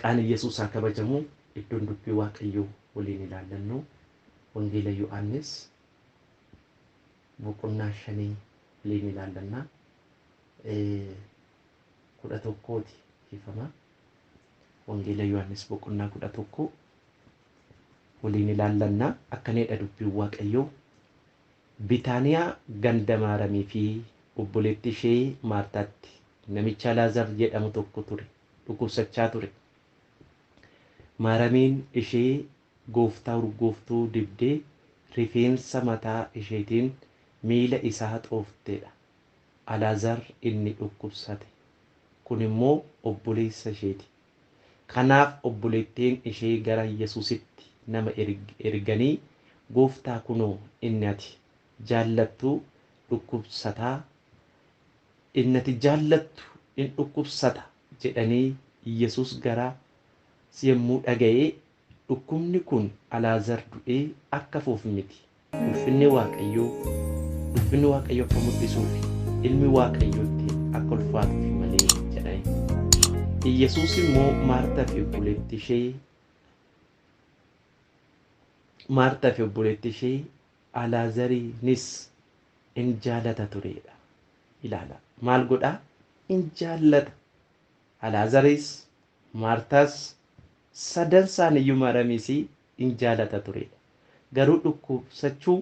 Maqaan Yesuus haa kabajamu. Iddoon dubbii Waaqayyoo waliin ilaallannu Wangeela Yohaannis boqonnaa 5 waliin ilaallanna. 11ti ifama. Wangeela Yohaannis boqonnaa 11 waliin ilaallanna. Akkanidha dubbiin Waaqayyoo. Bitaaniyaa ganda Maaramii fi obboleetti ishee Maartaatti namicha Alaazar jedhamu tokko ture, dhukkubsachaa ture. Maaramiin ishee gooftaa urgooftuu dibdee rifeensa mataa isheetiin miila isaa haxooftedha. Alaazar inni dhukkubsate kun immoo obboleessa isheeti. Kanaaf obboleettiin ishee gara Yesuusitti nama erganii, Gooftaa, kunoo inni ati jaallattu dhukkubsataa, inni ati jaallattu in dhukkubsata jedhanii. Yesuus gara yommuu dhaga'ee, dhukkubni kun Alaazar du'ee akka hafuuf miti. Ulfinni Waaqayyoo akka mul'isuuf, ilmi Waaqayyootti akka ulfaatuuf malee jedhani. Yesuus immoo Maartaa fi obboleetti ishee Alaazariinis in jaalata turedha. Ilaala. Maal godhaa? In jaallata. Alaazaris, Maartaas, sadan isaaniiyyuu, Maaramiis in jaalata turedha. Garuu dhukkubsachuu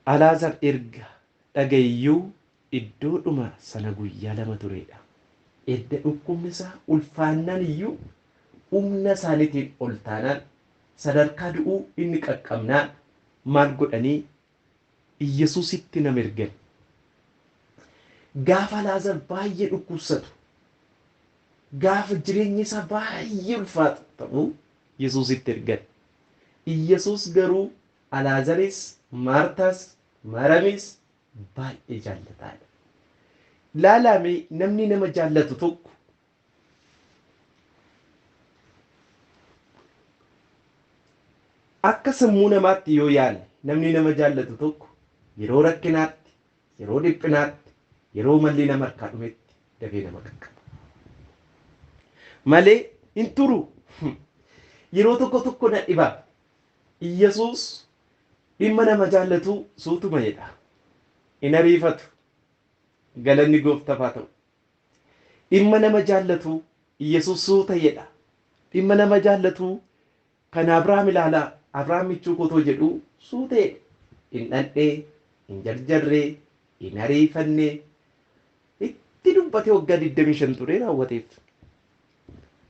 Alaazar erga dhaga'iyyuu iddoodhuma sana guyyaa 2 turedha. Edda dhukkubni isaa ulfaannaan iyyuu, humna isaaniitiin ol taanaan, sadarkaa du'uu inni qaqqabnaan, maal godhanii? Iyyasuusitti nama ergan. Gaafa Alaazar baay'ee dhukkubsatu, gaafa jireenyi isaa baay'ee ulfaatu ta'uu, Yesuusitti ergan. Iyyasuus garuu Alaazaris, Maartaas, Maaramis baay'ee jaallataadha. Laalame, namni nama jaallatu tokko akka sammuu namaatti yoo yaanne, namni nama jaallatu tokko yeroo rakkinaatti, yeroo dhiphinaatti, yeroo malli nama harkaa dhumetti dafee nama qaqqaba. Malee hin turu. Yeroo tokko tokko na dhiba. Iyyasuus dhimma nama jaallatu suutuma jedha. Hin ariifatu. Galanni Gooftaaf haa ta'u. Dhimma nama jaallatu Iyyasuus suuta jedha. Dhimma nama jaallatu kan Abrahaam ilaalaa. Abrahaam michuu kotoo jedhu suuta jedhe. Hin dhandhee, hin jarjarree, hin ariifannee. Itti dubbatee waggaa 25 ture raawwateef.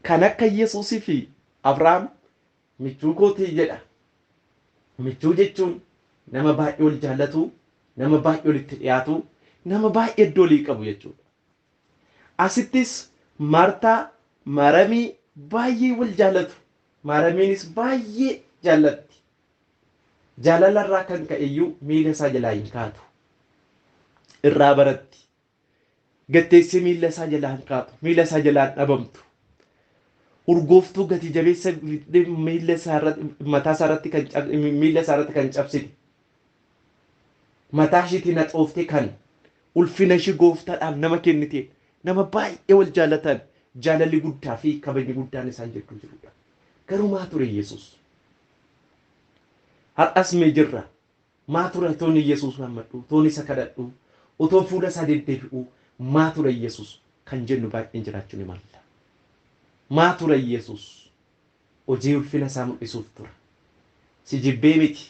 Kan akka Yesuusii fi Abrahaam michuu kootii jedha. Michuu jechuun nama baay'ee wal jaallatu, nama baay'ee walitti dhiyaatu, nama baay'ee iddoo olii qabu jechuudha. Asittis Maartaa, Maaramii baay'ee wal jaallatu. Maaramiinis baay'ee jaallatti. Jaalalarraa kan ka'e iyyuu miila isaa jalaa hin kaatu. Irraa baratti. Gatteessee miila isaa jalaa hin kaatu. Miila isaa jalaa hin dhabamtu. Urgooftuu gati jabeessa miila isaa irratti, mataa isaa irratti kan, miila isaa irratti kan cabsite. Mataa ishiitiin haxooftee kan ulfina ishii Gooftaadhaaf nama kennite, nama baay'ee wal jaallatan, jaalalli guddaa fi kabajni guddaan isaan jidduu jirudha. Garuu maa ture Yesuus? Har'as mee jirra. Maa ture toon Yesuus waammadhu, toon isa kadhadhu, otoon fuula isaa deddeebi'u, maa ture Yesuus kan jennu baay'een jiraachuu ni malla. Maa ture Yesuus? Hojii ulfina isaa mul'isuuf tura. Si jibbee miti.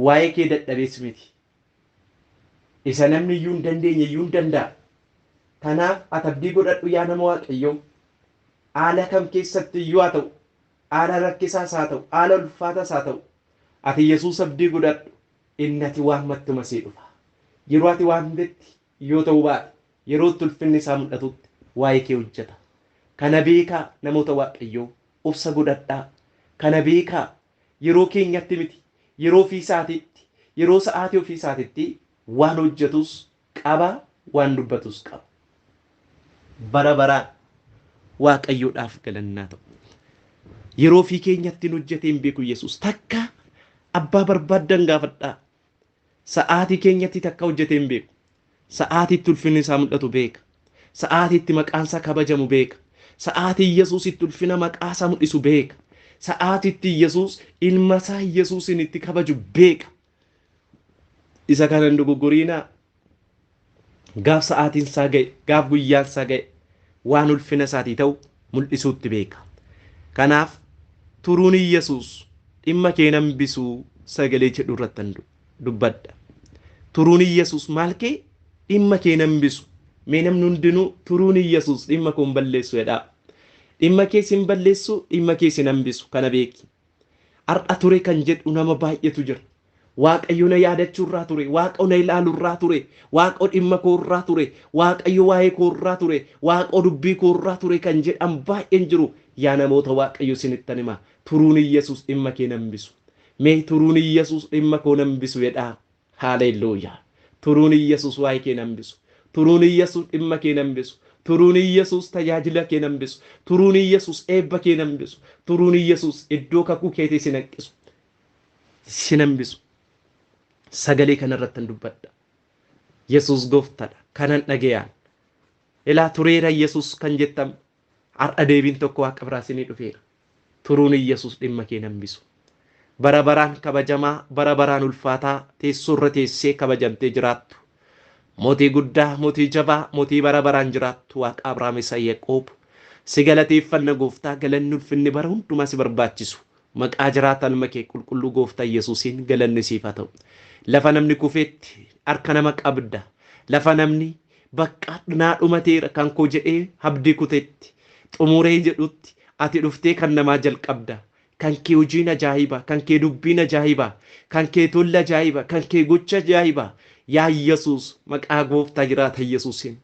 Waa'ee kee dadhabees miti. Isa namni iyyuu hin dandeenye iyyuu hin danda'a. Kanaaf ati abdii godhadhu, yaa nama Waaqayyoo. Haala kam keessatti iyyuu haa ta'u, haala rakkisaas haa ta'u, haala ulfaataas haa ta'u, ati Yesuus abdii godhadhu, inni ati waammattuma sii dhufa. Yeroo ati waamtetti yoo ta'uu baate, yeroo itti ulfinni isaa mul'atutti waa'ee kee hojjeta. Kana beekaa, namoota Waaqayyoo, obsa godhadhaa. Kana beekaa, yeroo keenyatti miti, yeroo ofii isaatiitti, yeroo sa'aatii ofii isaatiitti waan hojjetus qaba, waan dubbatus qaba. Bara baraan Waaqayyoodhaaf galannaa ta'u. Yeroo ofii keenyatti hin hojjetee hin beeku Yesuus. Takka abbaa barbaaddan gaafadhaa. Sa'aatii keenyatti takka hojjetee hin beeku. Sa'aatiitti ulfinni isaa mul'atu beeka. Sa'aatiitti maqaan isaa kabajamu beeka. Sa'aatii Yesuus itti ulfina maqaa isaa mul'isu beeka. Sa'aatitti Yesuus ilma isaa Yesuusin itti kabaju beeka. Isa kana hin dogoggoriinaa. Gaaf sa'aatiin isaa ga'e, gaaf guyyaan isaa ga'e, waan ulfina isaatii ta'u mul'isuutti beeka. Kanaaf turuun Yesuus dhimma kee hambisuu sagalee jedhu irratti dubbadha. Turuun Yesuus maal kee dhimma kee hambisu. Mee namni hundinuu turuun Yesuus dhimma koo hin balleessu jedhaa. Dhimma kee sin balleessu, dhimma kee sin hambisu kana beeki. Har'a ture kan jedhu nama baay'eetu jira. Waaqayyo na yaadachuurraa ture, Waaqayyo na ilaaluurraa ture, Waaqayyo dhimma koorraa ture, Waaqayyo waa'ee koorraa ture, Waaqayyo dubbii koorraa ture kan jedhan baay'een jiru. Yaa namoota Waaqayyo isinittan hima, turuun Yesuus dhimma kee hambisu. Mee turuun Yesuus dhimma koo hambisu jedhaa. Haalelluuyaa. Turuun Yesuus waa'ee kee hambisu. Turuun Yesuus dhimma kee hambisu. Turuun Yesuus tajaajila kee hambisu. Turuun Yesuus eebba kee hambisu. Turuun Yesuus iddoo kakuu keetii sin hanqisu. Sin hambisu. Sagalee kanarratti dubbadha. Yesuus gooftaadha. Kanan dhagayaan. Ilaa tureera Yesuus kan jettan har'a deebiin tokko waaqa biraa isinii dhufeera. Turuun Yesuus dhimma kee hambisu. Bara baraan kabajamaa, bara baraan ulfaataa, teessoo irra teessee kabajamtee jiraattu. Mootii guddaa, mootii jabaa, mootii bara baraan jiraattu Waaqa Abrahaam isa Yaaqoob. Si galateeffanna gooftaa, galanni ulfinni bara hundumaa si barbaachisu. Maqaa jiraataa ilma kee qulqulluu gooftaa Yesuusiin galanni siif haa ta'u. Lafa namni kufeetti harka nama qabda. Lafa namni bakka naa dhumateera kan koo jedhee abdii kutetti xumuree jedhutti ati dhuftee kan namaa jalqabda. Kan kee hojiin ajaa'iba, kan kee dubbiin ajaa'iba, kan kee tolli ajaa'iba, kan kee gocha ajaa'iba. Yaa Yesuus maqaa gooftaa jiraata Yesuusiin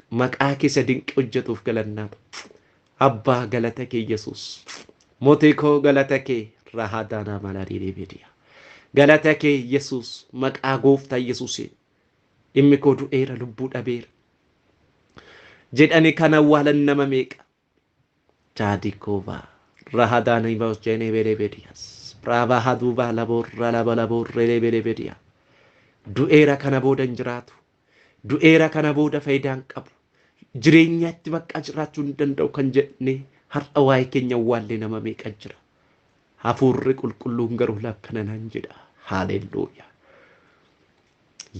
maqaa keessa dinqii hojjetuuf galannaa ta'u. Abbaa galata kee Yesuus. Mootii koo galata kee rahaadaanaa malaarii beediyaa. Galata kee Yesuus maqaa gooftaa Yesuusiin dhimmi koo du'eera lubbuu dhabeera. Jedhani kan awwaalan nama meeqa? Jaadikoobaa rahadaanii bausjeenee beelebeediyaas. Raabaa haduubaa laboorra laba laboorree beelebeediyaa. Du'eera kana booda hin jiraatu. Du'eera kana booda faayidaa hin qabu. Jireenyaatti bakka jiraachuu hin danda'u kan jedhne har'a waa'ee keenya awwaallee nama meeqa jira. Hafuurri qulqulluun garuu lakkana naan jedha. Haalelluuyaa.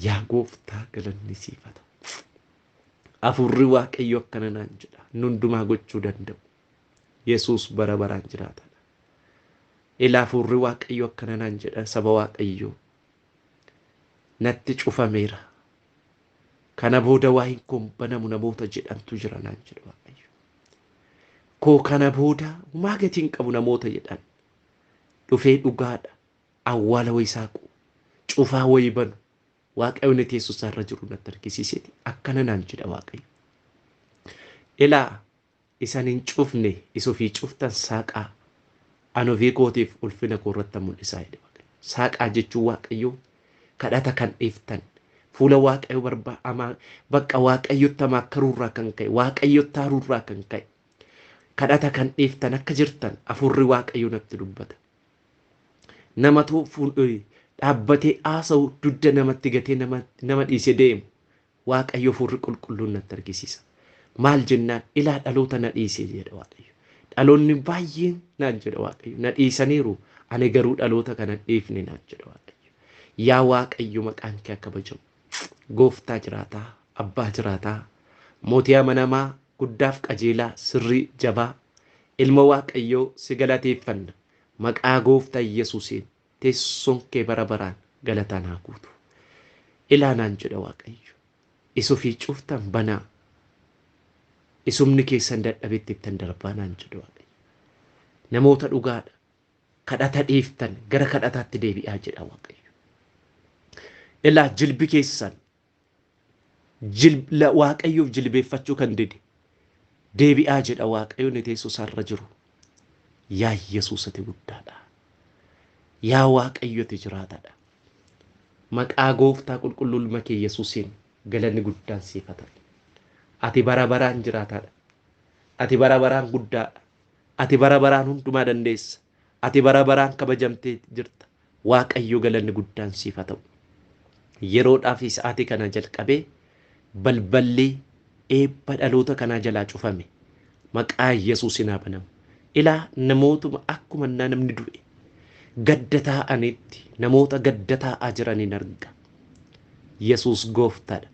Yaa gooftaa galanni siif haa ta'u. Hafuurri Waaqayyo akkana naan jedha. Nu hundumaa gochuu danda'u. Yesuus bara baraan jiraatadha. Ilaa hafuurri Waaqayyo akkana naan jedha saba Waaqayyoo. Natti cufameera. Kana booda waa'een koo hin banamu namoota jedhantu jira naan jedha Waaqayyo. Koo kana booda homaa gatii hin qabu namoota jedhan. Dhufee dhugaadha. Awwaala wayii saaqu. Cufaa wayii banu. Waaqayyo inni teessoo isaa irra jiru natti argisiiseeti. Akkana naan jedha Waaqayyo. Ilaa isan hin cufne isa ofii cuftan saaqaa. Ani ofii kootiif ulfina koo irratti mul'isaa jedhe Waaqayyo. Saaqaa jechuun Waaqayyo kadhata kan dhiiftan fuula Waaqayyo barbaa'amaa bakka Waaqayyotti amaakkaruurraa kan ka'e Waaqayyotti aaruurraa kan ka'e kadhata kan dhiiftan akka jirtan hafuurri Waaqayyo natti dubbata. Namatu dhaabbatee haasa'u dugda namatti gatee nama dhiisee deemu Waaqayyo hafuurri qulqulluun natti argisiisa. Maal jennaan ilaa dhaloota na dhiise jedha Waaqayyo. Dhaloonni baay'een naan jedha Waaqayyo na dhiisaniiru ani garuu dhaloota kana dhiifne naan jedha Waaqayyo. Yaa Waaqayyo maqaan kee akka kabajamu. Gooftaa jiraataa, abbaa jiraataa, mootii amanamaa, guddaaf qajeelaa, sirrii jabaa, ilma Waaqayyoo si galateeffanna. Maqaa gooftaa Yesuusiin teessoon kee bara baraan galataan haa guutu. Ilaa naan jedha Waaqayyo. Isa ofii cuftan banaa. Isumni keessan dadhabetti ittan darbaa naan jedha Waaqayyo. Namoota dhugaadha. Kadhata dhiiftan gara kadhataatti deebi'aa jedha Waaqayyo. Ilaa jilbi keessan Waaqayyoof jilbeeffachuu kan dide deebi'aa jedha Waaqayyo inni teessoo isaarra jiru. Yaa Yesuus ati guddaadha. Yaa Waaqayyo ati jiraataadha. Maqaa gooftaa qulqulluu ilma kee Yesuusiin galanni guddaan siif haa ta'u. Ati bara baraan jiraataadha. Ati bara baraan guddaadha. Ati bara baraan hundumaa dandeessa. Ati bara baraan kabajamtee jirta. Waaqayyo galanni guddaan siif haa ta'u. Yeroodhaa fi sa'aatii kana jalqabee balballi eebba dhaloota kanaa jalaa cufame. Maqaa Yesuusiin haa banamu. Ilaa namootuma akkuma namni du'e gadda taa'anitti namoota gadda taa'aa jiraniin arga. Yesuus gooftaadha.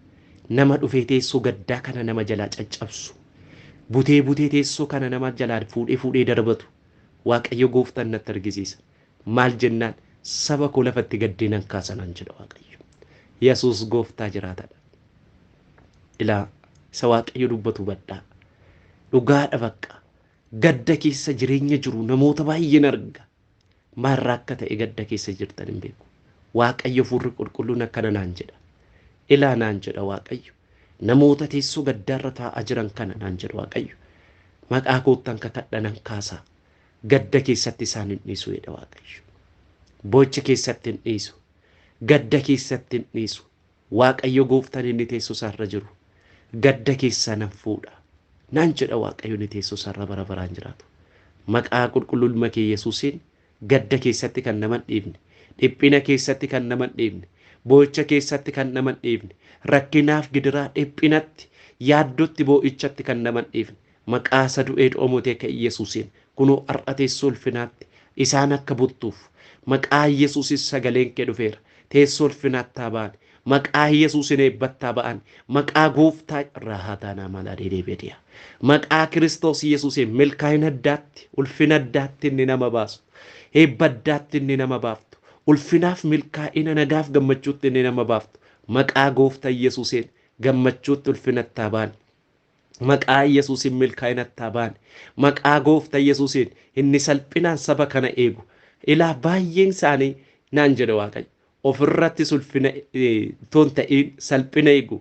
Nama dhufee teessoo gaddaa kana nama jalaa caccabsu. Butee butee teessoo kana nama jalaa fuudhee fuudhee darbatu. Waaqayyo gooftaan natti argisiisa. Maal jennaan saba koo lafatti gaddee nan kaasanan jedha Waaqayyo. Yesuus gooftaa jiraatadha. Ilaa isa Waaqayyo dubbatu badhaa. Dhugaadha bakka. Gadda keessa jireenya jiru namoota baay'een arga. Maarraa akka ta'e gadda keessa jirtan hin beeku. Waaqayyo fuulri qulqulluun akkana naan jedha. Ilaa naan jedha Waaqayyo. Namoota teessoo gaddaarra taa'aa jiran kana naan jedha Waaqayyo. Maqaa koottan kakadha nan kaasaa. Gadda keessatti isaan hin dhiisu jedha Waaqayyo. Boocha keessatti hin dhiisu. Gadda keessatti hin dhiisu. Waaqayyo gooftaan inni teessoo isaarra jiru. Gadda keessaa nan fuudha. Naan jedha Waaqayyo inni teessoo isaarra bara baraan jiraatu. Maqaa qulqulluu ilma kee Yesuusiin gadda keessatti kan nama hin dhiifne, dhiphina keessatti kan nama hin dhiifne, boo'icha keessatti kan nama hin dhiifne, rakkinaaf gidiraa dhiphinatti, yaaddootti boo'ichatti kan nama hin dhiifne, maqaa isa du'ee dhoomotee ka'e Yesuusiin kunoo har'a teessoo ulfinaatti isaan akka buttuuf maqaa Yesuusiin sagaleen kee dhufeera. Teessoo ulfinaatti haa ba'an. Maqaa Yesuusiin eebbatti haa ba'an. Maqaa gooftaa raahataa mala dedeebediya. Maqaa Kiristoos Yesuusiin milkaa'ina addaatti, ulfina addaatti inni nama baasu. Eebba addaatti inni nama baaftu. Ulfinaaf milkaa'ina nagaaf gammachuutti inni nama baaftu. Maqaa gooftaa Yesuusiin gammachuutti ulfinatti haa ba'an. Maqaa Yesuusiin milkaa'inatti haa ba'an. Maqaa gooftaa Yesuusiin inni salphinaan saba kana eegu. Ilaa baay'een isaanii naan jedha Waaqayyo. Ofirrattis ulfina toon ta'iin salphina eegu.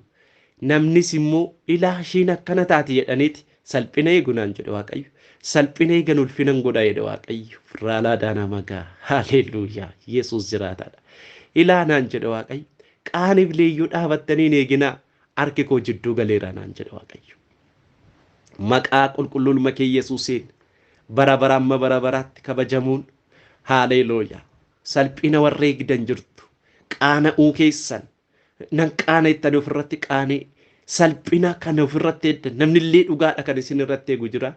Namnis immoo ilaa ishiin akkana taati jedhaniiti salphina eegu naan jedha Waaqayyo. Salphina eegan ulfina hin godha jedha Waaqayyo. Raalaa daanaa magaa. Haleluuyaa. Yesuus jiraataadha. Ilaa naan jedha Waaqayyo. Qaaniif leeyyoo dhaabattanii hin eeginaa. Harki koo jidduu galeera naan jedha Waaqayyo. Maqaa qulqulluu ilma kee Yesuusiin bara bara amma bara baraatti kabajamuun haleluuyaa. Salphina warra eegdan jirtu. Qaana'uu keessan nan qaana jettanii ofirratti qaanee salphina kana ofirratti eegdan namni illee dhugaadha kan isin irratti eegu jira.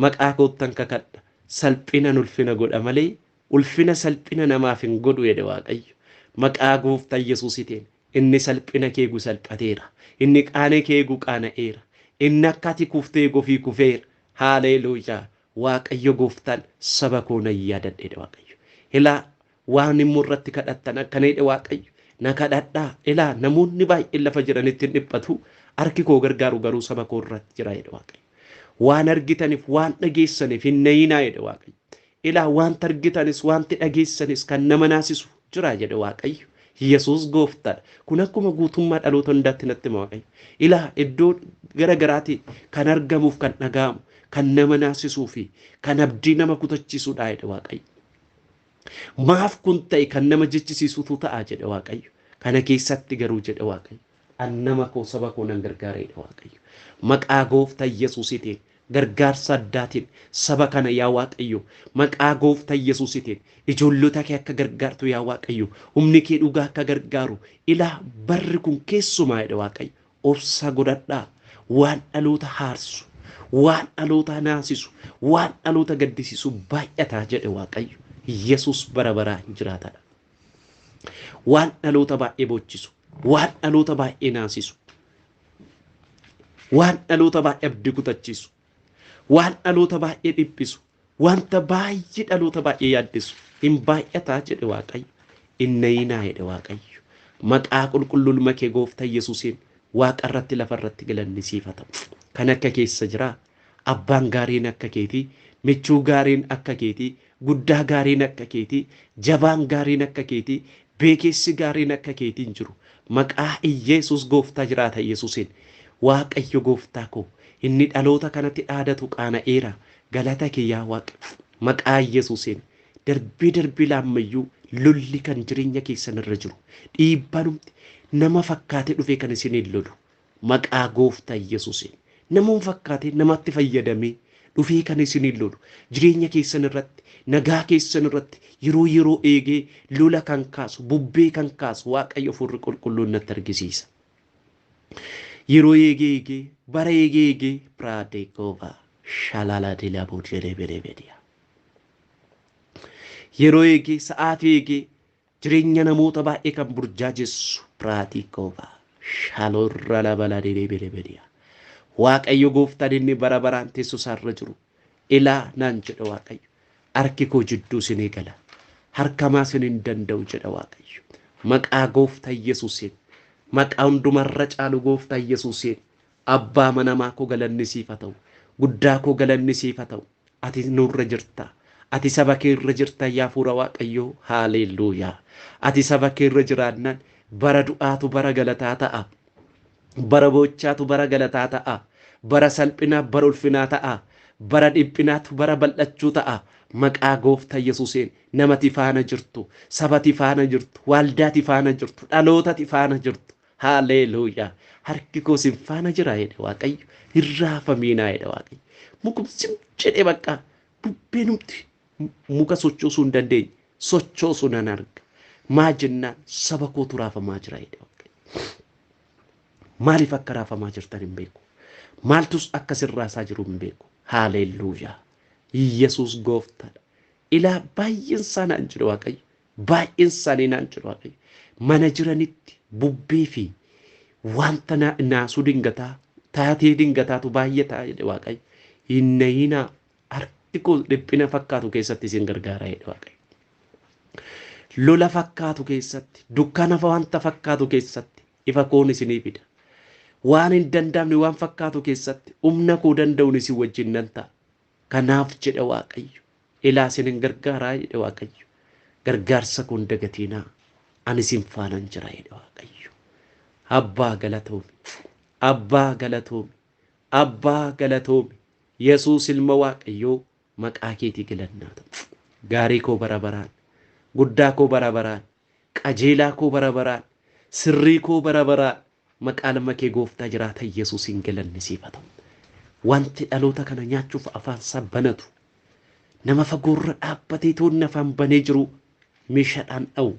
Maqaa koottan kakadha. Salphinan ulfina godha malee ulfina salphina namaaf hin godhu jedhe Waaqayyo. Maqaa gooftaa Yesuusitiin inni salphina kee eegu salphateera. Inni qaanee kee eegu qaana'eera. Inni akka ati kuftee eegu ofii kufeera. Haleluuyaa. Waaqayyo gooftaan saba koo nan yaadadhe jedhe Waaqayyo. Ilaa waan immoo irratti kadhattan akkana jedhe Waaqayyo. Na kadhadhaa. Ilaa namoonni baay'een lafa jiranitti hin dhiphatu. Harki koo gargaaru garuu saba koo irratti jira jedhe Waaqayyo. Waan argitaniif waan dhageessaniif hin nayinaa jedhe Waaqayyo. Ilaa wanta argitanis wanti dhageessanis kan nama naasisu jira jedhe Waaqayyo. Yesuus gooftaadha. Kun akkuma guutummaa dhaloota hundaatti natti hima Waaqayyo. Ilaa iddoo gara garaatii kan argamuuf kan dhaga'amu kan nama naasisuu fi kan abdii nama kutachiisudha jedhe Waaqayyo. Maaf kun ta'e kan nama jechisiisutu ta'a jedhe Waaqayyo. Kana keessatti garuu jedhe Waaqayyo. An nama koo saba koo nan gargaara jedhe Waaqayyo. Maqaa gooftaa Yesuusitiin gargaarsa addaatiin saba kana yaa Waaqayyo maqaa gooftaa Yesuusitiin ijoollota kee akka gargaartu yaa Waaqayyo humni kee dhugaa akka gargaaru ilaa barri kun keessumaa jedhe Waaqayyo obsa godhadhaa waan dhaloota haarsu waan dhaloota naasisu waan dhaloota gaddisiisu baay'ataa jedhe Waaqayyo. Yesuus bara baraan jiraatadha. Waan dhaloota baay'ee bochisu, waan dhaloota baay'ee naasisu, waan dhaloota baay'ee abdii kutachiisu, waan dhaloota baay'ee dhiphisu, wanta baay'ee dhaloota baay'ee yaaddisu hin baay'ataa jedhe Waaqayyo. Innayinaa jedhe Waaqayyo. Maqaa qulqulluu ilma kee gooftaa Yesuusiin waaqa irratti lafa irratti galanni siif haa ta'u. Kan akka keessa jiraa abbaan gaariin akka keetii, michuu gaariin akka keetii, guddaa gaariin akka keetii, jabaan gaariin akka keetii, beekeessi gaariin akka keetii hin jiru. Maqaa Yesuus gooftaa jiraata Yesuusiin. Waaqayyo gooftaa koo inni dhaloota kanatti dhaadatu qaana'eera. Galata kee yaa Waaqa. Maqaa Yesuusiin darbee darbee laammayyuu lolli kan jireenya keessan irra jiru. Dhiibbaanumti nama fakkaatee dhufee kan isiniin lolu. Maqaa gooftaa Yesuusiin. Namoonni fakkaatee namatti fayyadamee dhufee kan isiniin lolu. Jireenya keessan irratti, nagaa keessan irratti yeroo yeroo eegee lola kan kaasu, bubbee kan kaasu Waaqayyo Hafuurri Qulqulluun natti argisiisa. Yeroo eegee eegee, bara eegee eegee, Piraadekova, Shalala dilabuu jedhee bereebediya. Yeroo eegee sa'aatii eegee jireenya namoota baay'ee kan burjaajessu piraatii koobaa. Shaloorra labala jedhee bereebediya. Waaqayyo gooftaan inni bara baraan teessoo isaarra jiru. Ilaa naan jedha Waaqayyo. Harki koo jidduu isinii gala. Harkamaa isin hin danda'u jedha Waaqayyo. Maqaa gooftaa Yesuusiin. Maqaa hundumarra caalu gooftaa Yesuusiin. Abbaa manamaa koo galanni siif haa ta'u. Guddaa koo galanni siif haa ta'u. Ati nurra jirta. Ati saba kee irra jirta yaa hafuura Waaqayyoo. Haaleluuyaa. Ati saba kee irra jiraannaan bara du'aatu bara galataa ta'a. Bara boochaatu bara galataa ta'a. Bara salphinaa bara ulfinaa ta'a. Bara dhiphinaatu bara bal'achuu ta'a. Maqaa gooftaa Yesuusiin namati faana jirtu, sabati faana jirtu, waldaati faana jirtu, dhalootati faana jirtu. Haaleluuyaa. Harki koo sin faana jira jedhe Waaqayyo. Hin raafamiinaa jedhe Waaqayyo. Mukumsi jedhee bakka bubbeenumti muka sochoosuu hin dandeenye sochoosuu nan arga. Maa jennaan saba kootu raafamaa jira jedhe Waaqayyo. Maaliif akka raafamaa jirtan hin beeku. Maaltus akka sirraasaa jiru hin beeku. Haaleluuyaa. Yesuus gooftaadha. Ilaa baay'een isaa naan jedhu Waaqayyo. Baay'een isaanii naan jedhu Waaqayyo. Mana jiranitti bubbee fi wanta naasuu dingataa taatee dingataatu baay'ataa jedhe Waaqayyo. Hin nayinaa harki koo dhiphina fakkaatu keessatti isin gargaara jedhe Waaqayyo. Lola fakkaatu keessatti dukkana wanta fakkaatu keessatti ifa koon isinii fida. Waan hin danda'amne waan fakkaatu keessatti humna koo danda'uun isin wajjin nan ta'a. Kanaaf jedha Waaqayyo. Ilaa isin hin gargaaraa jedhe Waaqayyo. Gargaarsa koo hin dagatinaa. Ani isin faanan jira jedhe Waaqayyo. Abbaa galatoomi. Abbaa galatoomi. Abbaa galatoomi. Yesuus ilma Waaqayyoo maqaa keetii galannaa ta'u. Gaarii koo bara baraan, guddaa koo bara baraan, qajeelaa koo bara baraan, sirrii koo bara baraan maqaa ilma kee gooftaa jiraata Yesuusiin galanni siif haa ta'u. Wanti dhaloota kana nyaachuuf afaan isaa banatu nama fagoorra dhaabbatee toonni afaan banee jiru meeshaadhaan dha'u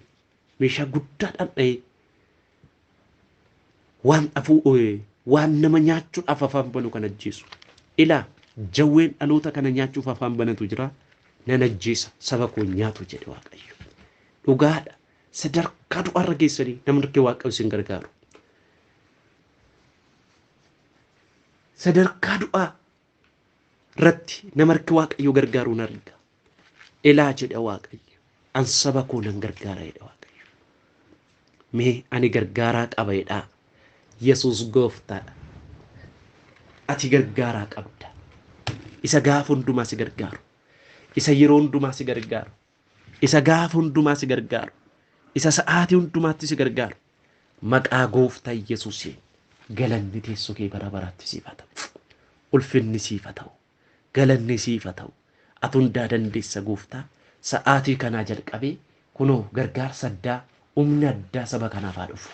meeshaa guddaadhaan dha'ee waan afuu waan nama nyaachuudhaaf afaan banu kan ajjeesu. Ilaa jawween dhaloota kana nyaachuuf afaan banatu jira nan ajjeesa saba koo nyaatu jedhe Waaqayyo. Dhugaadha sadarkaa du'aarra geessanii namni harki Waaqayyo isin gargaaru. Sadarkaa du'aa irratti nama harki Waaqayyo gargaaru nan arga. Ilaa jedha Waaqayyo. An saba koo nan gargaara jedha Waaqayyo. Mee ani gargaaraa qaba jedhaa. Yesuus gooftaadha. Ati gargaaraa qabda. Isa gaafa hundumaa si gargaaru. Isa yeroo hundumaa si gargaaru. Isa gaafa hundumaa si gargaaru. Isa sa'aatii hundumaatti si gargaaru. Maqaa gooftaa Yesuusiin galanni teessoo kee bara baraatti siif haa ta'u. Ulfinni siif haa ta'u. Galanni siif haa ta'u. Ati hundaa dandeessa gooftaa. Sa'aatii kanaa jalqabee kunoo gargaarsa addaa humna addaa saba kanaaf haa dhufu.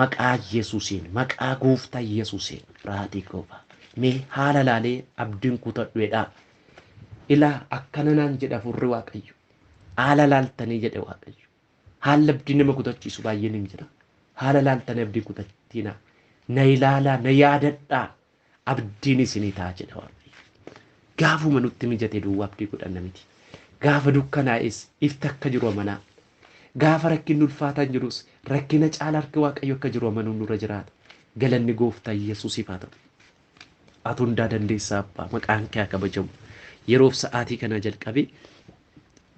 Maqaa Yesuusiin maqaa gooftaa Yesuusiin raatii koofaa. Mee haala laalee abdiin kutadhu jedhaa. Ilaa akkana naan jedha hafuurri Waaqayyo. Haala laaltanii jedhe Waaqayyo. Haalli abdii nama kutachiisu baay'een hin jira. Haala laaltanii abdii kutachiinaa. Na ilaalaa, na yaadadhaa. Abdiin isinii ta'a jedha Waaqayyo. Gaafuma nutti mijate duwwaa abdii godhanna miti. Gaafa dukkanaa'es ifti akka jiru amanaa. Gaafa rakkinni ulfaataan jirus rakkina caala harki Waaqayyo akka jiru amanuun nurra jiraata. Galanni gooftaa Yesuusiif haa ta'u. Ati hundaa dandeessaa abbaa maqaan kee haa kabajamu. Yeroof sa'aatii kana jalqabee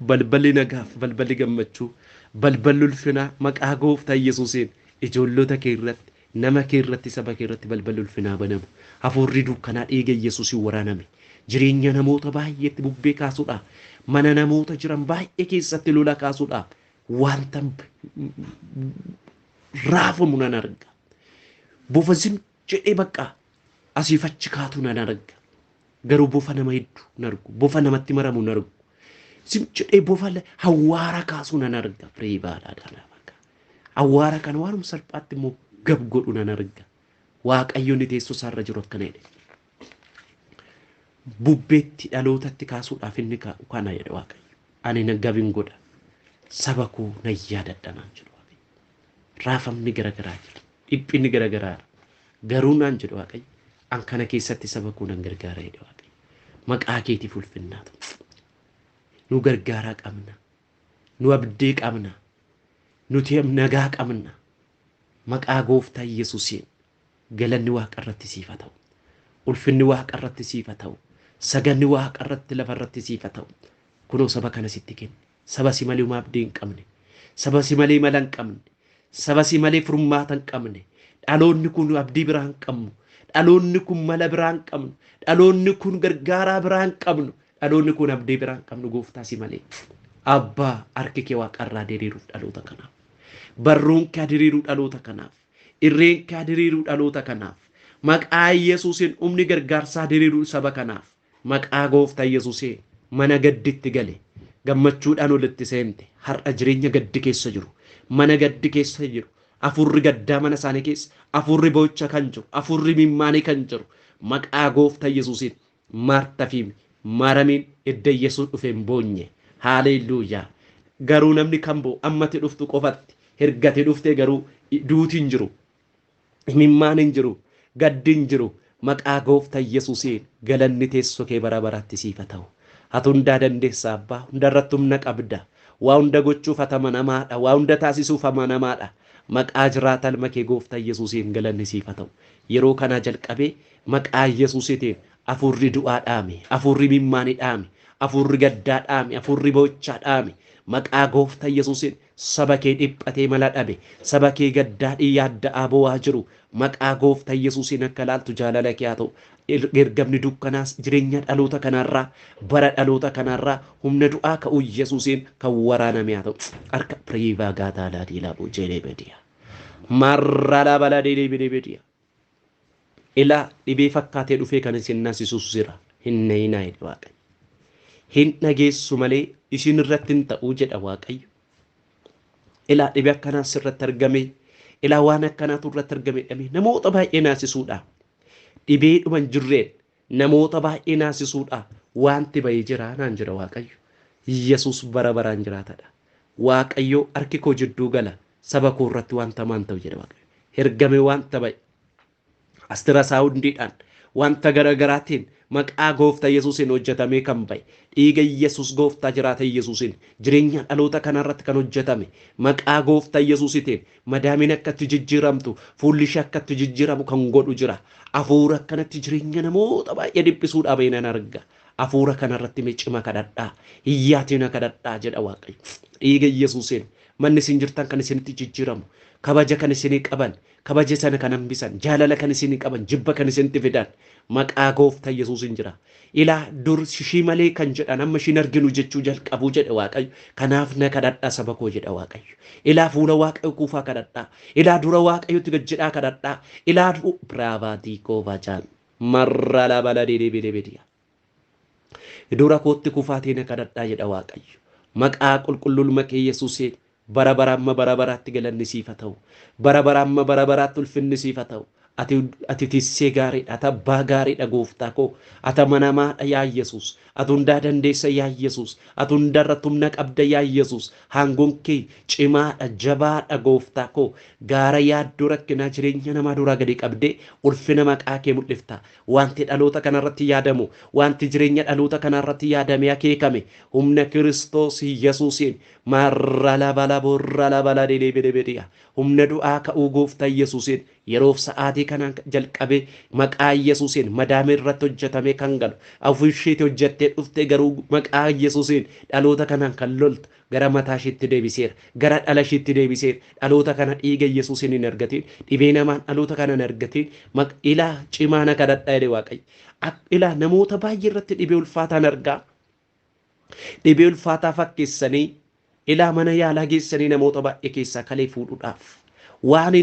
balballi nagaaf balballi gammachuu balballi ulfinaa maqaa gooftaa Yesuusiin ijoollota kee irratti nama kee irratti saba kee irratti balballi ulfinaa banamu. Hafuurri dukkanaa dhiiga Yesuusiin waraaname. Jireenya namoota baay'eetti bubbee kaasuudhaaf mana namoota jiran baay'ee keessatti lola kaasuudhaaf wanta raafamu nan arga. Bofa zim jedhee bakka asiif achi kaatu nan arga. Garuu bofa nama hedduu nan argu. Bofa namatti maramu nan argu. Zim jedhee bofa hawwaara kaasu nan arga. Firee baadhaadhaan bakka. Awwaara kana waanuma salphaatti immoo gab godhu nan arga. Waaqayyo inni teessoo isaarra jiru akkana jedhe. Bubbeetti dhalootatti kaasuudhaaf inni kaa'u kana jedhe Waaqayyo. Ani na gabin godha. Saba koo nan yaadadha naan jedhu Waaqayyo. Raafamni garagaraa jira. Dhiphinni garagaraa jira. Garuu naan jedhu Waaqayyo. An kana keessatti saba koo nan gargaara jedhe Waaqayyo. Maqaa keetiif ulfinnaa ta'u. Nu gargaaraa qabna. Nu abdii qabna. Nuti nagaa qabna. Maqaa gooftaa Yesuusiin galanni waaqa irratti siif haa ta'u. Ulfinni waaqa irratti siif haa ta'u. Saganni waaqa irratti lafa irratti siif haa ta'u. Kunoo saba kana sitti kenne. Saba si malee homaa abdii hin qabne. Saba si malee mala hin qabne. Saba si malee furmaata hin qabne. Dhaloonni kun abdii biraa hin qabnu. Dhaloonni kun mala biraa hin qabnu. Dhaloonni kun gargaaraa biraa hin qabnu. Dhaloonni kun abdii biraa hin qabnu gooftaa si malee. Abbaa harki kee waaqarraa diriiruuf dhaloota kanaaf. Barruun kee diriiruu dhaloota kanaaf. Irreen kee diriiruu dhaloota kanaaf. Maqaa Yesuusiin humni gargaarsaa diriiruu saba kanaaf. Maqaa gooftaa Yesuusiin mana gadditti gale. Gammachuudhaan olitti seente. Har'a jireenya gaddi keessa jiru. Mana gaddi keessa jiru. Afurri gaddaa mana isaanii keessa. Afurri boocha kan jiru. Afurri mimmaanii kan jiru. Maqaa gooftaa Yesuusiin Maartaa fi Maaramiin edda Yesuus dhufee hin boonye. Haaleluyyaa. Garuu namni kan bo'u ammatti dhuftu qofatti hergate dhuftee garuu duuti hin jiru. Mimmaan hin jiru. Gaddi hin jiru. Maqaa gooftaa Yesuusiin galanni teessoo kee bara baraatti siif haa ta'u. Ati hundaa dandeessa abbaa. Hundarratti humna qabda. Waa hunda gochuuf ati amanamaadha. Waa hunda taasisuuf amanamaadha. Maqaa jiraata ilma kee gooftaa Yesuusiin galanni siif haa ta'u. Yeroo kanaa jalqabee maqaa Yesuusiitiin afurri du'aa dhaame, afurri mimmaanii dhaame, afurri gaddaa dhaame, afurri boo'ichaa dhaame. Maqaa gooftaa Yesuusiin saba kee dhiphatee mala dhabe, saba kee gaddaa yaadda'aa boo'aa jiru. Maqaa gooftaa Yesuusiin akka laaltu jaalala kee haa ta'u. Ergamni dukkanaas jireenya dhaloota kanarraa bara dhaloota kanarraa humna du'aa ka'uu Yesuusiin kan waraaname haa ta'u. Harka piriivaa gaataa laadii laabuu jeelee bediya. Marra laabala deelee bidee bediya. Ilaa dhibee fakkaatee dhufee kan isin naasisuus jira. Hin nayinaa jedhe Waaqayyo. Hin dhageessu malee isin irratti hin ta'uu jedha Waaqayyo. Ilaa dhibee akkanaa sirratti argame. Ilaa waan akkanaatu irratti argame jedhamee namoota baay'ee naasisuudha. Dhibee dhuma hin jirreen namoota baay'ee naasisuudha. Wanti bahee jira naan jira Waaqayyo. Yesuus bara baraan jiraatadha. Waaqayyo harki koo jidduu gala saba koo irratti wanta hamaan ta'u jedha Waaqayyo. Ergame wanta bahe astira saawundiidhaan wanta garaagaraatiin maqaa gooftaa Yesuusiin hojjetamee kan bahe dhiiga Yesuus gooftaa jiraata Yesuusiin jireenya dhaloota kanarratti kan hojjetame maqaa gooftaa Yesuusiitiin madaamiin akkatti jijjiiramtu fuulli ishee akkatti jijjiiramu kan godhu jira. Afuura akkanatti jireenya namoota baay'ee dhiphisuudhaa bahee nan arga. Afuura kanarratti mee cima kadhadhaa hiyyaatiin kadhadhaa jedha Waaqayyo. Dhiiga Yesuusiin manni isin jirtan kan isinitti jijjiiramu kabaja kan isinii qaban kabaja sana kan hambisan jaalala kan isinii qaban jibba kan isinitti fidan maqaa gooftaa Yesuusiin jira. Ilaa dur ishii malee kan jedhan amma ishiin arginu jechuu jalqabuu jedhe Waaqayyo. Kanaaf na kadhadhaa saba koo jedha Waaqayyo. Ilaa fuula Waaqayyo kuufaa kadhadhaa. Ilaa dura Waaqayyotti gad jedhaa kadhadhaa. Ilaa biraavaatii koofaa jaan marra labala dedeebedebediya. Dura kootti kufaatii na kadhadhaa jedha Waaqayyo. Maqaa qulqulluu kee Yesuusiin bara bara amma bara baraatti galanni siif haa ta'u. Bara bara amma bara baraatti ulfinni siif haa ta'u. Ati tissee gaariidha. Ati abbaa gaariidha gooftaa koo. Ati amanamaadha yaa Yesuus. Ati hundaa dandeessa yaa Yesuus. Ati hundarratti humna qabda yaa Yesuus. Aangoon kee cimaadha jabaadha gooftaa koo. Gaara yaaddoo rakkinaa jireenya namaa duraa gadi qabdee ulfina maqaa kee mul'ifta. Wanti dhaloota kanarratti yaadamu, wanti jireenya dhaloota kanarratti yaadamee akeekame humna Kiristoos Yesuusiin marra labala borra labala dedeebedebediya. Humna du'aa ka'uu gooftaa Yesuusiin yeroof sa'aatii kanaan jalqabee maqaa Yesuusiin madaamii irratti hojjetamee kan galu ofii isheetii hojjettee dhuftee garuu maqaa Yesuusiin dhaloota kanaan kan loltu gara mataa isheetti deebiseera gara dhala isheetti deebiseera dhaloota kana dhiiga Yesuusiin hin argatiin dhibee namaan dhaloota kana hin argatiin ilaa cimaa na kadhadhaa jedhe Waaqayyo. Ilaa namoota baay'ee irratti dhibee ulfaataan argaa dhibee ulfaataa fakkeessanii ilaa mana yaalaa geessanii namoota baay'ee keessaa kalee fuudhuudhaaf waan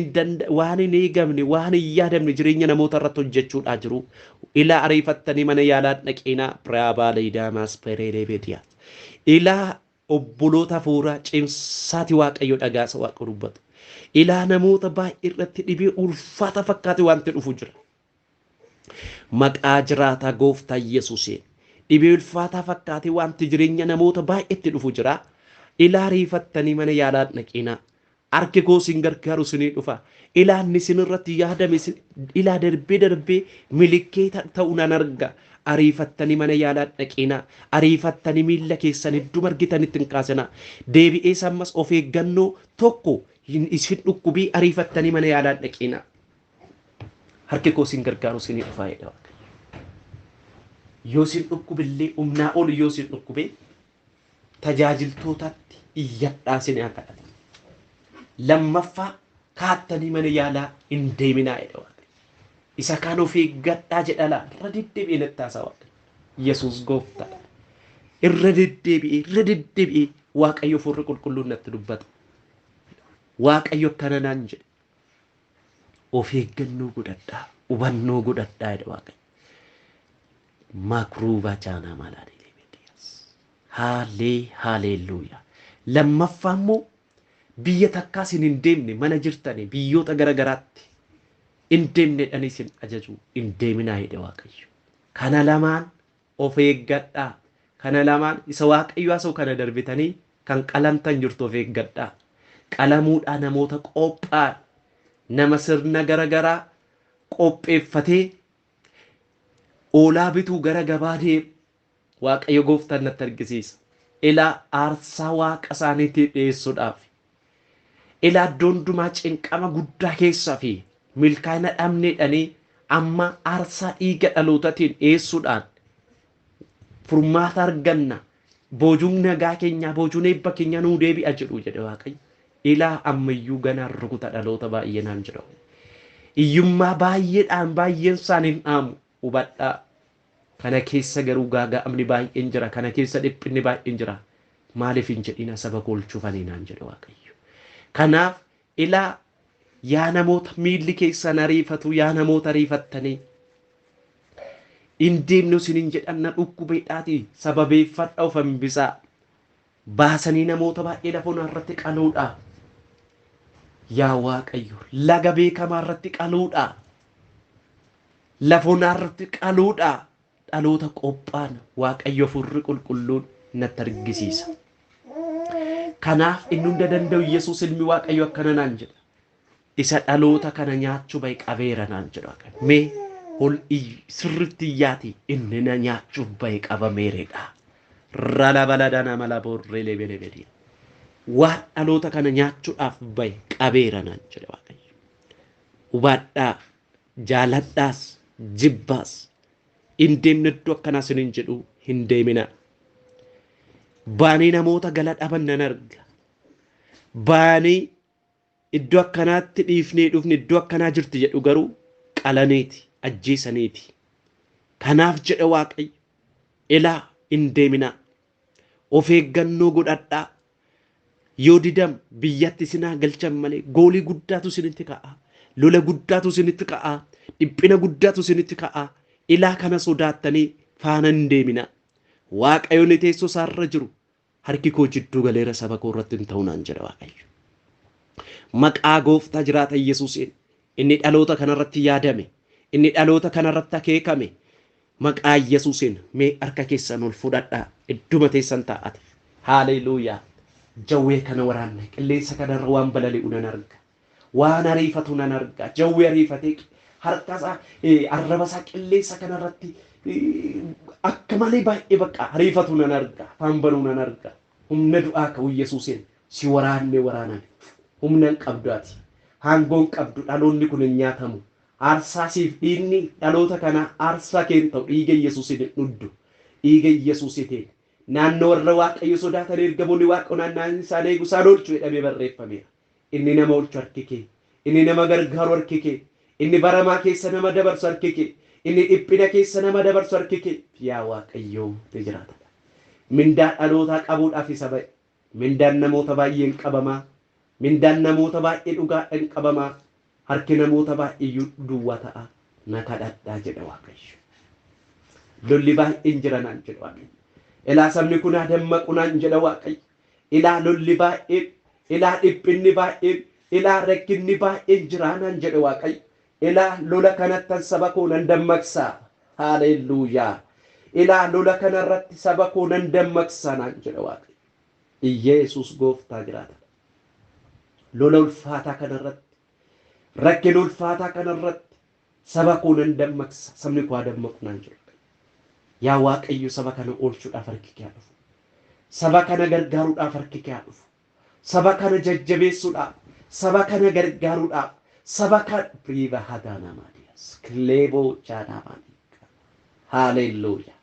hin eegamne waan hin yaadamne jireenya namoota irratti hojjechuudhaa jiru. Ilaa ariifattanii mana yaalaa dhaqinaa piraabaa leedaamaas pereereebediyaa. Ilaa obboloota hafuuraa cimsaati Waaqayyo dhagaasa Waaqa dubbatu. Ilaa namoota baay'ee irratti dhibee ulfaata fakkaate wanti dhufu jira. Maqaa jiraataa gooftaa Yesuusiin dhibee ulfaataa fakkaate wanti jireenya namoota baay'eetti dhufu jira. Ilaa ariifattanii mana yaalaa dhaqinaa. Harki koo isin gargaaru isinii dhufa. Ilaa inni isin irratti yaadame ilaa darbee darbee milikeeta ta'u nan arga. Ariifattanii mana yaalaa dhaqinaa. Ariifattanii miilla keessan hedduu argitanitti hin kaasinaa. Deebi'ees ammas of eeggannoo tokko isin dhukkubii ariifattanii mana yaalaa dhaqinaa. Harki koo isin gargaaru isinii dhufaa jedha Waaqayyo. Yoo isin dhukkubillee humnaa ol yoo isin dhukkubee tajaajiltootatti iyyadhaa isin haa kadhatan. Lammaffaa kaattanii mana yaalaa hin deeminaa jedha Waaqayyo. Isa kaan of eeggadhaa jedha laa irra deddeebi'ee natti haasa'a Waaqayyo. Yesuus gooftaadha. Irra deddeebi'ee Waaqayyo Hafuurri Qulqulluun natti dubbata. Waaqayyo akkana naan jedhe. Of eeggannoo godhadhaa, hubannoo godhadhaa jedha Waaqayyo. Makruuba jaanaa maalaa Haalee haaleelluuyaa. Lammaffaa immoo biyya takkaa isin hin deemne mana jirtanii biyyoota garagaraatti hin deemne isin ajaju hin deeminaa jedhe Waaqayyo. Kana lamaan of eeggadhaa. Kana lamaan isa Waaqayyo haasa'u kana darbitanii kan qalamtan jirtu of eeggadhaa. Qalamuudhaa namoota qophaa'an nama sirna garagaraa qopheeffatee oolaa bituu gara gabaa deemu Waaqayyo gooftaan natti argisiisa. Ilaa aarsaa waaqa isaaniitiif dhiyeessuudhaaf. Ilaa iddoo hundumaa cinqama guddaa keessaa fi milkaa'ina dhabneedhanii amma aarsaa dhiiga dhalootaatiin dhiyeessuudhaan furmaata arganna. Boojuun nagaa keenyaa, boojuun eebba keenyaa nuu deebi'a jedhu jedhe Waaqayyo. Ilaa ammayyuu ganaan rukuta dhaloota baay'ee naan jedha. Hiyyummaa baay'eedhaan baay'een isaan hin dhaamu hubadhaa. Kana keessa garuu gaaga'amni baay'een jira. Kana keessa dhiphinni baay'een jira. Maaliif hin jedhina saba koo oolchuufanii naan jedhe Waaqayyo. Kanaaf ilaa yaa namoota miilli keessan ariifatu yaa namoota ariifattanii hin deemnu isiniin jedhan na dhukkubeedhaati sababeeffadha of hambisaa. Baasanii namoota baay'ee lafa onaa irratti qaluudha. Yaa Waaqayyo laga beekamaa irratti qaluudha. Lafa onaa irratti qaluudha. Dhaloota qophaa'an Waaqayyo Hafuurri Qulqulluun natti argisiisa. Kanaaf inni hunda danda'u Yesuus ilmi Waaqayyo akkana naan jedha. Isa dhaloota kana nyaachuu bahe qabeera naan jedha. Mee ol sirriitti iyyaati inni na nyaachuuf bahe qabameeredha. Rala balada nama la borree lebele. Waan dhaloota kana nyaachuudhaaf bahe qabeera naan jedha Waaqayyo. Hubadhaa, jaaladhaas, jibbaas hin deemne iddoo akkanaa isiniin jedhu hin deeminaa. Baanii namoota gala dhaban nan arga. Baanii iddoo akkanaatti dhiifnee dhufne iddoo akkanaa jirti jedhu garuu qalaniiti, ajjeesaniiti. Kanaaf jedha Waaqayyo ilaa hin deeminaa. Of eeggannoo godhadhaa. Yoo didam biyyatti isinaa galchan malee goolii guddaatu isinitti ka'a. Lola guddaatu isinitti ka'a. Dhiphina guddaatu isinitti ka'a. Ilaa kana sodaattanii faana hin deeminaa. Waaqayyo inni teessoo isaarra jiru harki koo jidduu galeera saba koo irratti hin ta'u naan jedha Waaqayyo. Maqaa gooftaa jiraata Yesuusiin inni dhaloota kanarratti yaadame, inni dhaloota kanarratti akeekame maqaa Yesuusiin mee harka keessan ol fudhadhaa idduma teessan taa'ate. Haaleluuyaa. Jawwee kana waraanne qilleensa kanarra waan balali'u nan arga. Waan ariifatu nan arga. Jawwee ariifatee harka isaa arraba isaa qilleensa kanarratti akka malee baay'ee bakka ariifatu nan arga. Afaan banuu nan arga. Humna du'aa ka'u Yesuusiin si waraanne waraaname. Humna hin qabdu ati. Aangoo hin qabdu dhaloonni kun hin nyaatamu. Aarsaa siif dhiigni dhaloota kanaa aarsaa kee hin ta'u dhiiga Yesuusiin hin dhuddu. Dhiiga Yesuusiitiin naannoo warra Waaqayyo sodaatan ergamoonni Waaqayyo naannoo isaan eegu isaan oolchu jedhamee barreeffameera. Inni nama oolchu harki kee, inni nama gargaaru harki kee, inni baramaa keessa nama dabarsu harki kee, inni dhiphina keessa nama dabarsu harki kee. Yaa Waaqayyoo te jiraatadha. Mindaa dhalootaa qabuudhaaf isa ba'e. Mindaan namoota baay'een qabamaa. Mindaan namoota baay'ee dhugaadhaan qabamaa. Harki namoota baay'ee duwwaa ta'a. Na kadhadhaa jedha Waaqayyo. Lolli baay'een jira naan jedha Waaqayyo. Ilaa sabni kun haa dammaqu naan jedha Waaqayyo. Ilaa lolli baay'een, ilaa dhiphinni baay'een, ilaa rakkinni baay'een jira naan jedha Waaqayyo. Ilaa lola kanattan saba koo nan dammaqsa. Haaleluuyaa. Ilaa lola kanarratti saba koo nan dammaqsa naan jedha Waaqayyo. Iyeesuus gooftaa jiraata. Lola ulfaataa kanarratti, rakkina ulfaataa kanarratti saba koo nan dammaqsa. Sabni koo haa dammaqu naan jedha. Yaa Waaqayyo saba kana oolchuudhaaf harki kee haa dhufu. Saba kana gargaaruudhaaf harki kee haa dhufu. Saba kana jajjabeessuudhaaf, saba kana gargaaruudhaaf, saba kana Priiva Hadaanaa Maadiyaas, Kileeboo Chaanaa Maadiyaa. Haalelluuyaa.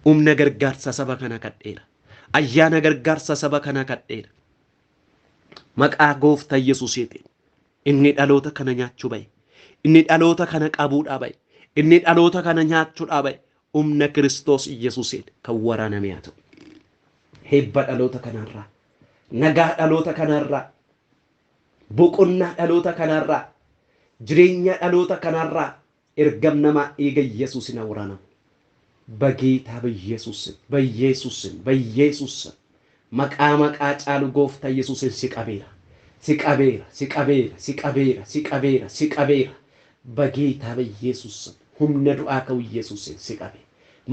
Humna gargaarsa saba kana kadheera. Ayyaana gargaarsa saba kana kadheera. Maqaa gooftaa Yesuusiitiin inni dhaloota kana nyaachuu bahe, inni dhaloota kana qabuudhaa bahe, inni dhaloota kana nyaachuudhaa bahe humna Kiristoos Yesuusiin kan waraaname haa ta'u. Heebba dhaloota kanarraa, nagaa dhaloota kanarraa, boqonnaa dhaloota kanarraa, jireenya dhaloota kanarraa ergam namaa dhiiga Yesuusin haa waraanamu. በጌታ በኢየሱስ ስም በኢየሱስ ስም በኢየሱስ ስም maqaa maqaa caalu gooftaa Yesuusin si qabeera si qabeera si qabeera si qabeera si qabeera si qabeera በጌታ በኢየሱስ ስም humna du'aa ka'u Yesuusin si qabe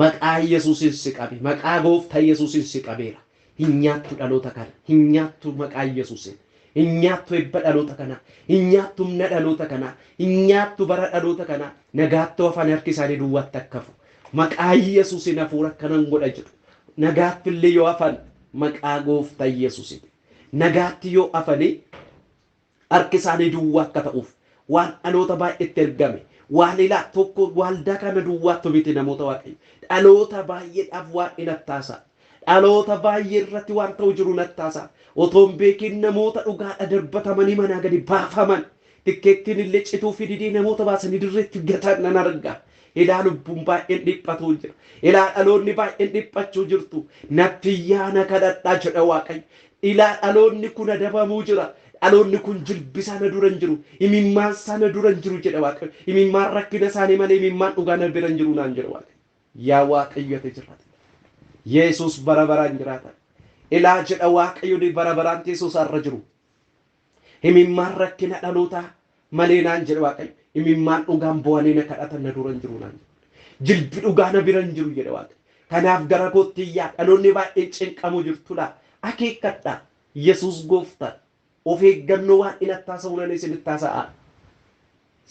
maqaa Yesuusin si qabe maqaa gooftaa Yesuusin si qabeera. Hin nyaattu dhaloota kana, hin nyaattu maqaa Yesuusin, hin nyaattu ebba dhaloota kanaa, hin nyaattu humna dhaloota kanaa, hin nyaattu bara dhaloota kanaa. Nagaatti afaan harki isaanii duwwaatti akka hafu maqaa Yesuusin hafuura akkanan godha jedhu. Nagaatti illee yoo hafan maqaa gooftaa Yesuusin nagaatti yoo hafanii harki isaanii duwwaa akka ta'uuf waan dhaloota baay'eetti ergame waan ilaa tokko waldaa kana duwwaatti miti namoota Waaqayyo dhaloota baay'eedhaaf waan inattaasa dhaloota baay'ee irratti waan ta'u jiru nattaasa otoo hin beekin namoota dhugaadha darbatamanii manaa gadi baafaman tikkeettiin illee cituu fi didee namoota baasanii dirreetti gatan nan arga. Ilaa lubbuun baay'een dhiphatuu jira. Ilaa dhaloonni baay'een dhiphachuu jirtu. Natti yaana kadhadhaa jedha Waaqayyo. Ilaa dhaloonni kun adabamuu jira. Dhaloonni kun jilbi sana dura hin jiru. Imimmaan sana dura hin jiru jedha Waaqayyo. Imimmaan rakkina isaanii malee imimmaan dhugaa na bira hin jiru naan jedha Waaqayyo. Yaa Waaqayyo ati jiraata. Yesuus bara baraan jiraata. Ilaa jedha Waaqayyo bara baraan teessoo isaarra jiru. Imimmaan rakkina dhalootaa malee naan jedha Waaqayyo. Imimmaan dhugaan bu'anii na kadhatan na dura hin jiru naan jedha. Jilbi dhugaa na bira hin jiru jedha Waaqayyo. Kanaaf gara kootti iyyaa dhaloonni baay'een cinqamu jirtudha. Akeekkadhaa Yesuus gooftaa of eeggannoo waan inni haasa'u nan isinitti haasa'a.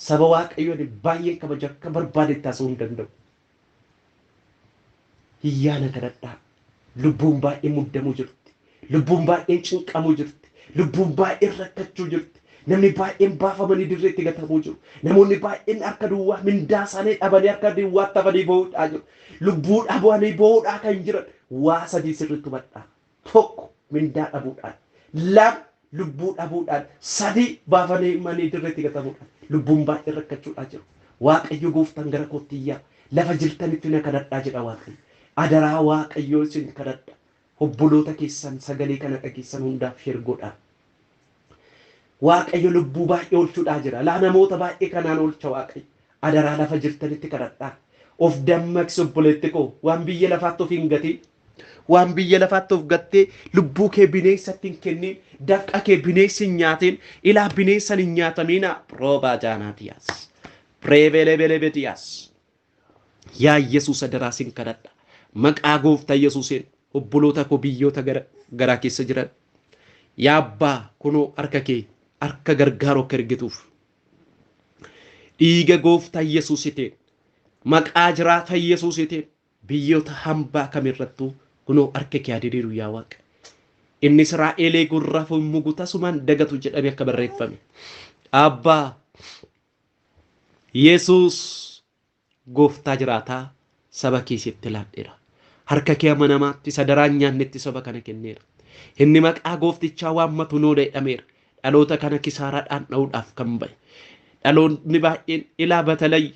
Saba Waaqayyoon baay'een kabaja akka barbaade itti haasa'uu hin danda'u. Hiyyaana kadhadhaa. Lubbuun baay'een muddamuu jirti. Lubbuun baay'een cinqamuu jirti. Lubbuun baay'een rakkachuu jirti. Namni baay'een baafamanii dirreetti gatamuu jiru. Namoonni baay'een harka duwwaa mindaa isaanii dhabanii harka duwwaatti hafanii boo'uudhaa jiru. Lubbuu dhabanii boo'uudhaa kan jiran waa sadii sirriitti hubadhaa. Tokko mindaa dhabuudhaan, lama lubbuu dhabuudhaan, sadii baafanii manii dirreetti gatamuudhaan lubbuun baay'een rakkachuudhaa jiru. Waaqayyo gooftaan gara kootti iyyaa lafa jirtanitti na kadhadhaa jedha Waaqayyo. Adaraa Waaqayyoo isin kadhadha. Obboloota keessan sagalee kana dhageessan hundaaf share godhaa. Waaqayyo lubbuu baay'ee oolchuudhaa jira. Laa namoota baay'ee kanaan oolcha Waaqayyo. Adaraa lafa jirtanitti kadhadhaa. Of dammaqsi obboleetti koo waan biyya lafaatti of hin gatiin. Waan biyya lafaatti of gattee lubbuu kee bineensatti hin kennin. Dafqa kee bineensi hin nyaatin. Ilaa bineensan hin nyaatamiina. Roobaa jaanaatiyaas. Preebelebelebetiyaas. Yaa Yesuus adaraa sin kadhadha. Maqaa gooftaa Yesuusiin obboloota koo biyyoota garaa keessa jiran. Yaa Abbaa kunoo harka kee harka gargaaru akka ergituuf. Dhiiga gooftaa Yesuusitiin maqaa jiraata Yesuusitiin biyyoota hambaa kamirrattuu kunoo harka kee diriiru yaa Waaqa. Inni Israa'elee gurraaf mugu tasumaan dagatu jedhame akka barreeffame. Abbaa Yesuus gooftaa jiraataa saba kee sitti laadheera. Harka kee amanamaatti isa daraan nyaannetti saba kana kenneera. Inni maqaa gooftichaa waammatu noo jedhameera. Dhaloota kana kisaaraadhaan dha'uudhaaf kan ba'e. Dhaloonni baay'een ilaa batalay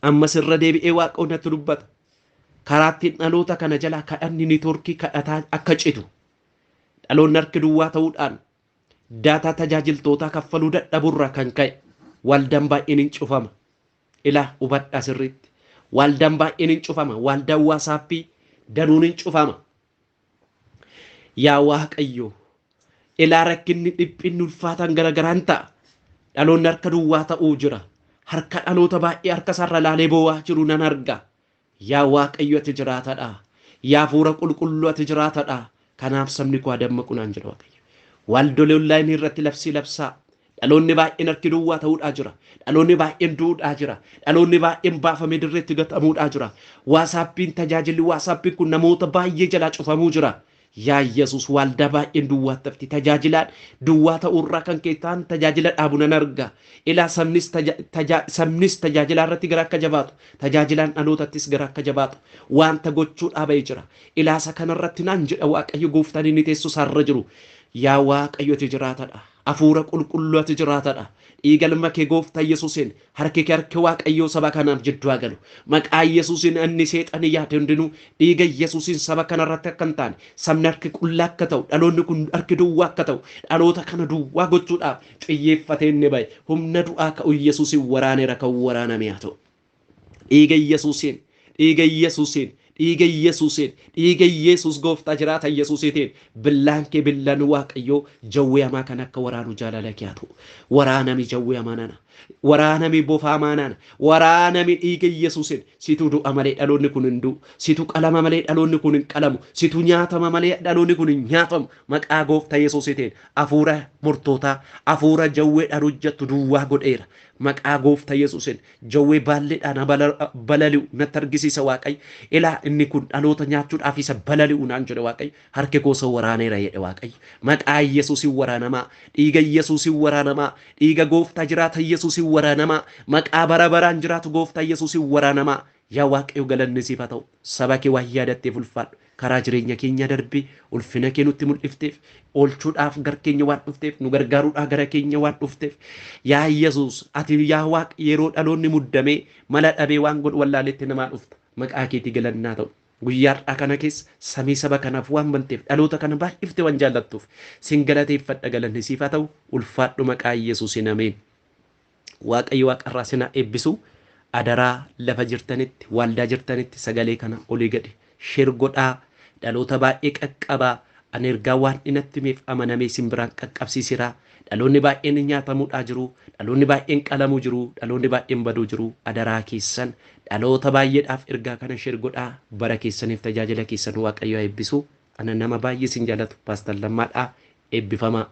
ammas irra deebi'ee Waaqa natti dubbata. Karaa ittiin dhaloota kana jalaa kadhanni niitoorkii kadhataa akka citu. Dhaloonni harki duwwaa ta'uudhaan daataa tajaajiltootaa kaffaluu dadhaburraa kan ka'e waldaan baay'een hin cufama. Ilaa hubadhaa sirriitti. Waldaan baay'een hin cufama. Waldaan waasaappii danuun hin cufama. Yaa Waaqayyo ilaa rakkinni dhiphinni ulfaataan garagaraan ta'a. Dhaloonni harka duwwaa ta'uu jira. Harka dhaloota baay'ee harka isaarra laalee boo'aa jiru nan arga. Yaa Waaqayyo ati jiraatadha. Yaa Hafuura qulqulluu ati jiraatadha. Kanaaf sabni koo dammaqu naan jedha Waaqayyo. Waldolee onlaayinii irratti labsii labsaa. Dhaloonni baay'een harki duwwaa ta'uudhaa jira. Dhaloonni baay'een du'uudhaa jira. Dhaloonni baay'een baafamee dirreetti gatamuudhaa jira. Waasaappiin tajaajilli waasaappiin kun namoota baay'ee jalaa cufamuu jira. Yaa Yesuus, waldaa baay'een duwwaa tafti. Tajaajilaan duwwaa ta'uurraa kan ka'e ta'an tajaajila dhaabu nan arga. Ilaa sabnis tajaajilaa irratti gara akka jabaatu, tajaajilaan dhalootattis gara akka jabaatu wanta gochuu dhaabee jira. Ilaasa kanarratti naan jedha Waaqayyo gooftaan inni teessoo isaarra jiru. Yaa Waaqayyo, ati jiraatadha. Hafuura qulqulluu, ati jiraatadha. Dhiiga ilma kee gooftaa Yesuusiin harki kee harki Waaqayyoo saba kanaaf jidduu haa galu. Maqaa Yesuusiin inni seexanii yaade hundinuu dhiiga Yesuusiin saba kanarratti akka hin taane, sabni harki qullaa akka ta'u, dhaloonni kun harki duwwaa akka ta'u, dhaloota kana duwwaa gochuudhaaf xiyyeeffatee inni bahe humna du'aa ka'u Yesuusiin waraaneera, kan waraaname haa ta'u. Dhiiga Yesuusiin, dhiiga Yesuusiin, dhiiga Yesuusiin, dhiiga Yesuus gooftaa jiraata Yesuusiitiin billaan kee billaan Waaqayyoo jawwee hamaa kan akka waraanu jaalala kee haa ta'u. Waraanami jawwee hamaa nana. Waraanami bofa hamaa nana. Waraanami dhiiga Yesuusiin. Situ du'a malee dhaloonni kun hin du'u. Situ qalama malee dhaloonni kun hin qalamu. Situ nyaatama malee dhaloonni kun hin nyaatamu. Maqaa gooftaa Yesuusiitiin hafuura murtootaa, hafuura jawweedhaan hojjettu duwwaa godheera. Maqaa gooftaa Yesuusiin jawwee baalleedhaan balali'u natti argisiisa Waaqayyo. Ilaa, inni kun dhaloota nyaachuudhaaf isa balali'u naan jedhe Waaqayyo. Harki koosa waraaneera jedhe Waaqayyo. Maqaa Yesuusiin waraanamaa. Dhiiga Yesuusiin waraanamaa. Dhiiga gooftaa jiraata Yesuusiin waraanamaa. Maqaa bara baraan jiraatu gooftaa Yesuusiin waraanamaa. Yaa Waaqayyo, galanni siif haa ta'u. Saba kee waan yaadatteef ulfaadhu. Karaa jireenya keenya darbee ulfina kee nutti mul'ifteef, oolchuudhaaf gara keenya waan dhufteef, nu gargaaruudhaaf gara keenya waan dhufteef. Yaa Yesuus, ati yaa Waaq yeroo dhaloonni muddamee mala dhabee waan godhu wallaaletti namaa dhufta. Maqaa keetii galannaa ta'u. Guyyaa har'aa kana keessa samii saba kanaaf waan banteef, dhaloota kana baay'iftee waan jaallattuuf sin galateeffadha, galanni siif haa ta'u, ulfaadhu maqaa Yesuusiin, ameen. Waaqayyo waaqarraa sinaa eebbisu. Adaraa, lafa jirtanitti, waldaa jirtanitti sagalee kana olii gadi share godhaa, dhaloota baay'ee qaqqabaa. Ani ergaa waan inatti himeef amanamee sin biraan qaqqabsiiseera. Dhaloonni baay'een nyaatamuudhaa jiru, dhaloonni baay'een qalamuu jiru, dhaloonni baay'een baduu jiru. Adaraa keessan, dhaloota baay'eedhaaf ergaa kana share godhaa. Bara keessaniif tajaajila keessan Waaqayyo haa eebbisu. Ana nama baay'ee sin jaalatu Paastar Lammaadhaa. Eebbifamaa.